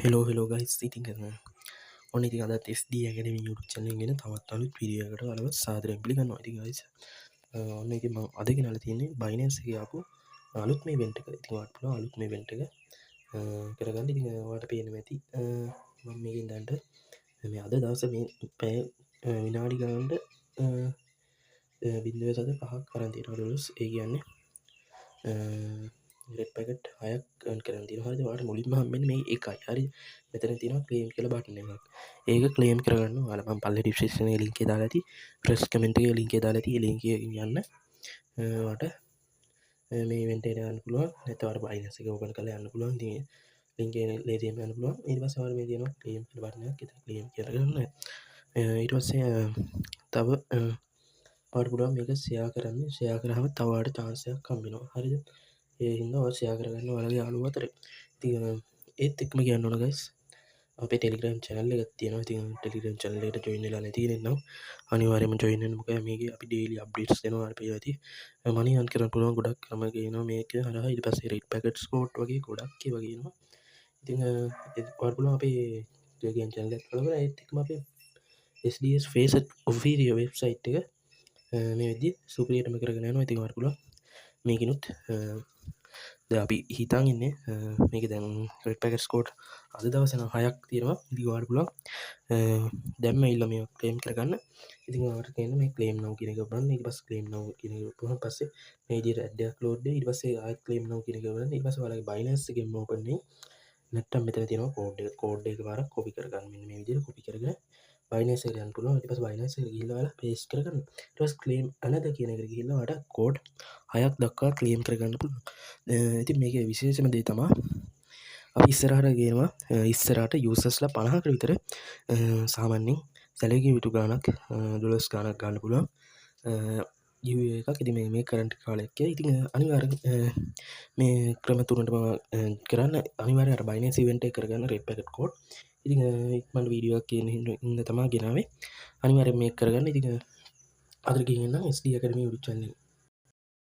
Hello hello guys, ඉතින් ඔන්න ඉතින් අදත් SD Academy YouTube channel එකෙන් ගෙන තවත් අලුත් වීඩියෝ එකකට ඔයාලව සාදරයෙන් පිළිගන්නවා. ඉතින් ගයිස්, ඔන්න ඉතින් මම අද ගෙනල්ලා තියෙන්නේ Binance එකේ ආපු අලුත්ම ඉවෙන්ට් එක. ඉතින් ඔයාලට පුළුවන් අලුත්ම ඉවෙන්ට් එක කරගන්න. ඉතින් ඔයාලට පේනවා ඇති, මම මේකෙන් දැනට මේ අද දවසේ මේ පැය විනාඩි ගානට 0.5ක් අරන් තියෙනවා ඩොලර්ස්. ඒ කියන්නේ රෙඩ් පැකට් 6ක් earn කරන් තියෙනවා. හරිද? ඔයාලට මුලින්ම හම්බෙන්නේ මේ එකයි. හරි. මෙතන තියෙනවා ක්ලේම් කියලා බටන් එකක්. ඒක ක්ලේම් කරගන්න ඔයාලා මම පල්ලේ ඩිස්ක්‍රිප්ෂන් එකේ ලින්ක් එක දාලා ඇති. ෆස්ට් කමෙන්ට් එකේ ලින්ක් එක දාලා ඇති. ඒ ලින්ක් එකෙන් යන්න. ඔයාලට මේ ඉවෙන්ට් එකට යන්න පුළුවන්. නැත්නම් ඔයාලට Binance එක ඕපන් කරලා යන්න පුළුවන්. ඉතින් ලින්ක් එකේ ලේසියෙන් යන්න පුළුවන්. ඊට පස්සේ ඔයාලට මේ තියෙනවා ක්ලේම් කියලා බටන් එකක්. එතන ක්ලේම් කියලා ගන්න. ඊට පස්සේ තව ඔයාලට පුළුවන් මේක ෂෙයා කරන්න. ෂෙයා කරාම තව ඔයාලට චාන්ස් එකක් හම්බ වෙනවා. හරිද? ඒ හින්දා ඔයා ෂෙයා කරගන්න ඔයාලගේ යාළුවෝ අතර. ඉතින් ඒත් එක්කම කියන්න ඕන ගයිස්, අපේ Telegram channel එකක් තියෙනවා. ඉතින් Telegram channel එකට join වෙලා නැති කෙනෙක් නම් අනිවාර්යයෙන්ම join වෙන්න. මොකද මේකේ අපි daily updates දෙනවා. ඔයාලට පේනවා ඇති. Money earn කරන්න පුළුවන් ගොඩක් ක්‍රම ගේනවා මේක හරහා. ඊට පස්සේ red packets code වගේ ගොඩක් ඒවා ගේනවා. ඉතින් ඔයාලට පුළුවන් අපේ Telegram channel එකත් follow කරලා, ඒත් එක්කම අපේ SDS Facet official website එක මේ විදිහ සුපිරියටම කරගෙන යනවා. ඉතින් ඔයාලට පුළුවන් මේකිනුත් දැන් අපි හිතන් ඉන්නේ මේක දැන් රෙඩ් පැකට්ස් කෝඩ් අද දවසේ නම් 6ක් තියෙනවා. ඉතින් ඔයාලට පුළුවන් දැන්ම ඇවිල්ලා මේවා ක්ලේම් කරගන්න. ඉතින් ඔයාලට තියෙන්නේ මේ ක්ලේම් නව් කියන එක බලන්න. ඊට පස්සේ ක්ලේම් නව් කියන එක බලන පස්සේ මේ විදිහට ඇඩ් එකක් ලෝඩ් වෙයි. ඊට පස්සේ ආයෙත් ක්ලේම් නව් කියන එක බලන්න. ඊට පස්සේ ඔයාලගේ Binance එකෙන්ම ඕපන් වෙයි. නැත්තම් මෙතන තියෙනවා කෝඩ් එක. කෝඩ් එක පාරක් කොපි කරගන්න. මෙන්න මේ විදිහට කොපි කරගෙන Binance එකට යන්න පුළුවන්. ඊට පස්සේ Binance එකට ගිහිල්ලා ඔයාලා පේස්ට් කරගන්න. ඊට පස්සේ ක්ලේම් අනදර් කියන එකට ගිහිල්ලා ඔයාලට කෝඩ් 6ක් දක්වා ක්ලේම් කරගන්න පුළුවන්. ඉතින් මේකේ විශේෂම දේ තමා අපි ඉස්සරහට ගේනවා, ඉස්සරහට යූසර්ස්ලා 50කට විතර සාමාන්‍යයෙන් සැලකිය යුතු ගාණක්, ඩොලර්ස් ගාණක් ගන්න පුළුවන් giveaway එකක්. ඉතින් මේ කරන්ට් කාලයක් කියලා. ඉතින් අනිවාර්යෙන් මේ ක්‍රම තුනටම කරන්න අනිවාර්යෙන් අර Binance event එක කරගන්න රෙඩ් පැකට් කෝඩ්. ඉතින් ඉක්මනට වීඩියෝ එකක් කියන හින්දා තමා ගෙනාවේ. අනිවාර්යෙන් මේක කරගන්න. ඉතින් අදට ගිහින් එන්නම් SD Academy YouTube channel එක.